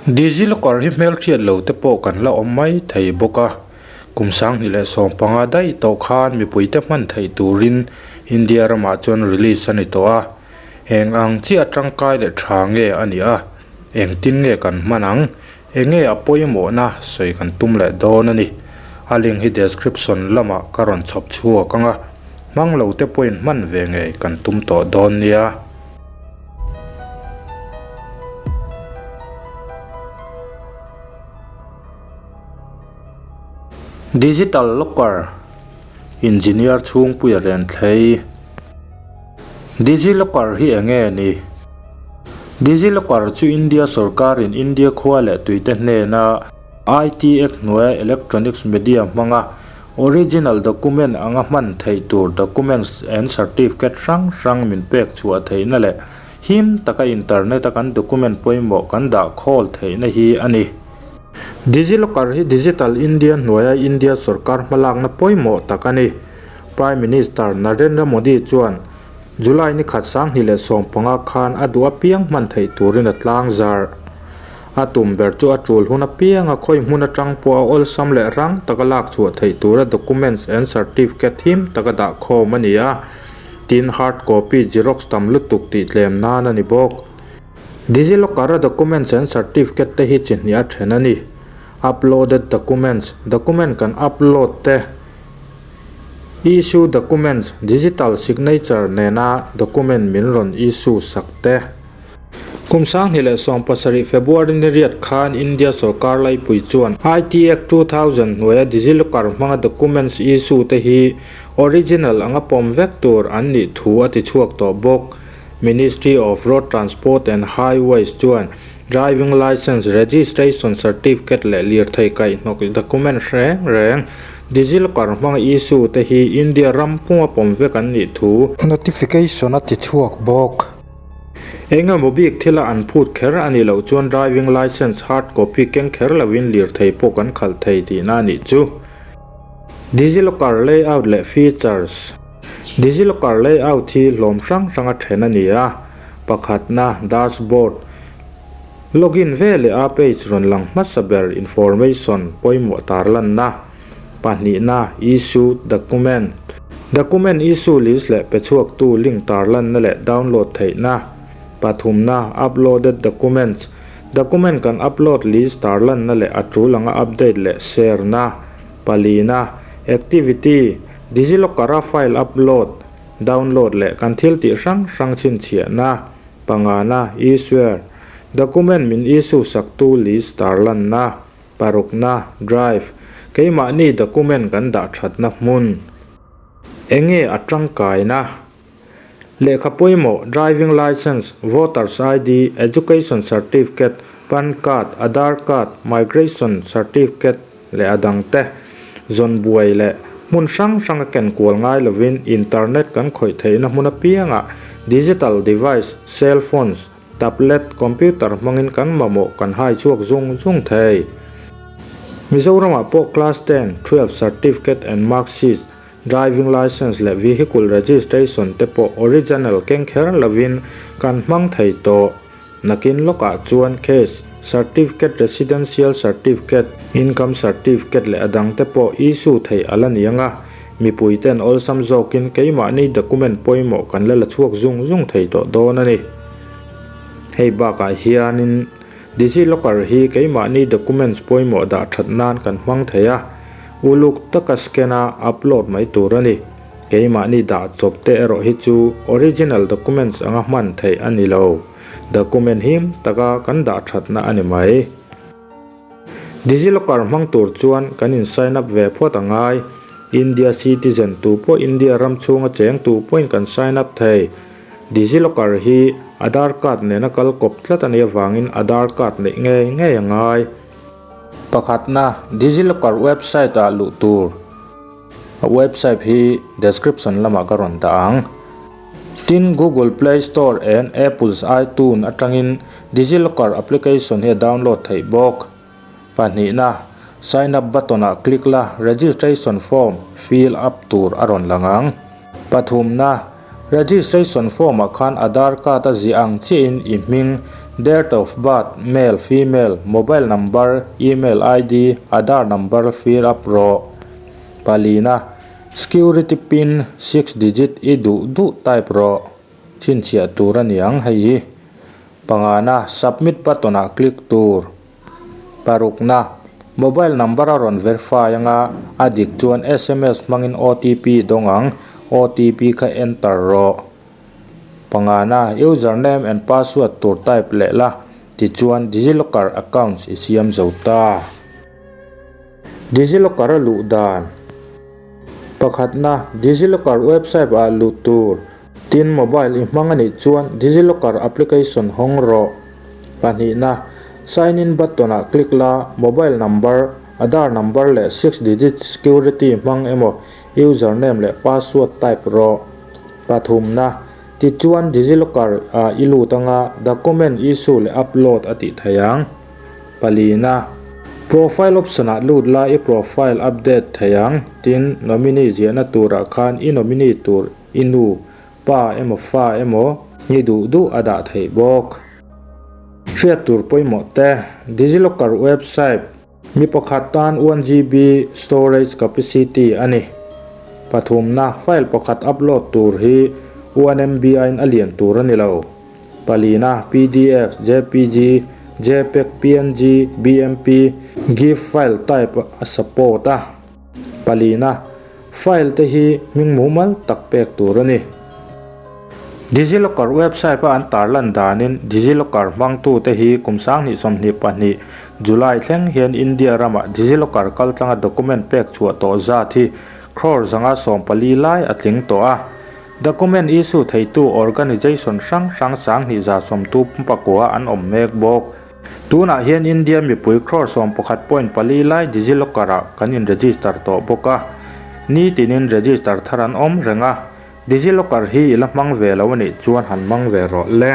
DigiLocker hi hmelhriat lo te pawh kan la awm mai thei bawk a, kum 2015 daih tawh khan mipuite hman theih turin India ramah chuan release a ni tawh a, eng ang chiah tangkai leh tha nge a nih a, engtin nge kan hman ang, enge a pawimawhna sawi kan tum leh dawn a ni. A link hi description lamah ka rawn chhawp chhuak ang a, hmang lo te pawhin hman ve ngei kan tum tawh dawn nia. Digital Locker, Engineer chhungpuia ren thlei. DigiLocker hi eng nge ni? DigiLocker chu India sorkarin India khua leh tuite hnena IT Act hnuaia electronics media hmanga original document anga hman theih tur documents and certificate hrang hrang min pek chhuah theihna leh him taka internet a kan document pawimawh kan dah khawl theihna hi a ni. DigiLocker hi Digital India hnuaia India sorkar hmalakna pawimawh tak a ni. Prime Minister Narendra Modi chuan July ni khat 2015 khan a duh apiang hman theih turin a tlang zarh. A tum ber chu a tul hun apianga khawi hmun atang pawh a awlsam leh rang taka lak chhuah theih tura documents and certificate him taka dah khawm a ni a, tin hard copy xerox tam lutuk tih tlem nan a ni bawk. DigiLocker-a documents and certificate te hi chi hnih a then a ni. Uploaded documents, document kan upload te, Issue documents, digital signature nena document min rawn issue sak te. Kum 2017 February ni riat khan India sorkar laipui chuan IT Act 2000 hnuaia DigiLocker hmanga documents issue te hi original anga pawm vek tur an nih thu a ti chhuak tawh bawk. Ministry of Road Transport and Highways chuan driving licence, registration certificate leh lirthei kaihhnawk document reng reng DigiLocker hmanga issue te hi India ram puma pawm vek an nih thu notification a ti chhuak bawk. Eng emaw bik thila an phut kher a nih loh chuan driving licence hard copy keng kher lovin lirthei pawh kan khalh thei tihna a nih chu. DigiLocker layout leh features. DigiLocker layout hi hlawm hrang hranga then a ni a, pakhatna dashboard, login veleh a page rawn lang hmasa ber information pawimawh tarlanna, Pahnihna, Issue Document, Document issue list leh pe chhuaktu link tarlanna leh download theihna. Pathumna, Uploaded Documents, Document kan upload list tarlanna leh a tul anga update leh share na. Palina, Activity, DigiLocker-a file upload, download leh kan thil tih hrang hrang chhinchhiahna. Pangana, Issuer, Document min issue saktu list tarlanna. Parukna, Drive, keimahni document kan dah thatna hmun. Enge a tangkaina? Lehkha pawimawh, Driving Licence, Voters ID, Education Certificate, Pan Card, Aadhaar Card, Migration Certificate leh a dangte zawn buai leh hmun hrang hrang a ken kual ngai lovin internet kan khawih theihna hmun apiangah digital device, cell phones, Tablet, computer hmangin kan mamawh kan hai chhuak zung zung thei. Mizoramah pawh Class 10, 12 Certificate and Mark Sheets, Driving Licence leh Vehicle Registration te pawh original keng kher lovin kan hmang thei tawh. Nakin lawkah chuan Case, Certificate, Residential Certificate, Income Certificate leh a dangte pawh issue theih a la ni ang a, mipuiten awlsam zawkin keimahni document pawimawh kan la la chhuak zung zung thei tawh dawn a ni. Hei bakah hianin DigiLocker hi keimahni documents pawimawh dah that nan kan hmang thei a, uluk taka scan a upload mai tur a ni. Keimahni dah chawp te erawh hi chu original documents anga hman theih a ni lo, document him taka kan dah thatna a ni mai. DigiLocker hmang tur chuan kan in sign up ve phawt a ngai. India citizen tu pawh India ram chhunga cheng tu pawhin kan sign up thei. DigiLocker hi Aadhaar card nena kal kawp tlat a nih avangin Aadhaar card neih ngei ngei a ngai. Pakhatna, DigiLocker website ah luh tur. A website hi description lamah ka rawn dah ang. Tin, Google Play Store and Apple's iTunes atangin DigiLocker application hi a download theih bawk. Pahnihna, Sign up button ah click la, registration form fill up tur a rawn lang ang. Pathumna, Registration form ah khan Aadhaar card a ziah ang chiahin i hming, Date of birth, male, female, mobile number, email ID, Aadhaar number fill up rawh. Palina, Security pin six digit i duh duh type rawh. Chhinchhiah tur a ni ang hei hi. Pangana, Submit button ah click tur. Parukna, Mobile number a rawn verify anga a dik chuan sms hmangin OTP dawng ang, OTP kha enter rawh. Pangana, Username and password tur type leh la, tichuan DigiLocker accounts i siam zo ta. DigiLocker a luh dan. Pakhatna, DigiLocker website ah luh tur. Tin, mobile i hmang a nih chuan DigiLocker application hawng rawh. Pahnihna, Sign in button ah click la, mobile number, Aadhaar number leh six digit security hmang emaw username leh password type rawh. Pathumna, Tichuan DigiLocker ah i lut anga document issue leh upload a tih theih ang. Palina, Profile option ah lut la i profile update thei ang, tin nominee ziahna turah khan i nominee tur i nu, pa emaw fa emaw ni duh duh a dah theih bawk. Hriat tur pawimawh te, DigiLocker website. Mi pakhat tan 1 GB storage capacity a ni. Pathumna, file pakhat upload tur hi 1 MB aiin a lian tur a ni lo. Palina, pdf, jpg, jpeg, png, bmp, gif file type a support a. Palina, file te hi hming mumal tak pek tur a ni. DigiLocker website a an tarlan danin DigiLocker hmangtute hi kum 2022 July thleng hian India ramah DigiLocker kaltlanga document pek chhuah tawh zat hi crore 114 lai a tling tawh a. Document issue theitu organisation hrang hrang 2169 an awm mek bawk. Tunah hian India mipui crore 11.4 lai DigiLocker ah kan in register tawh bawk a, nitinin register thar an awm reng a. DigiLocker hi i la hmang ve lo a nih chuan han hmang ve rawh le.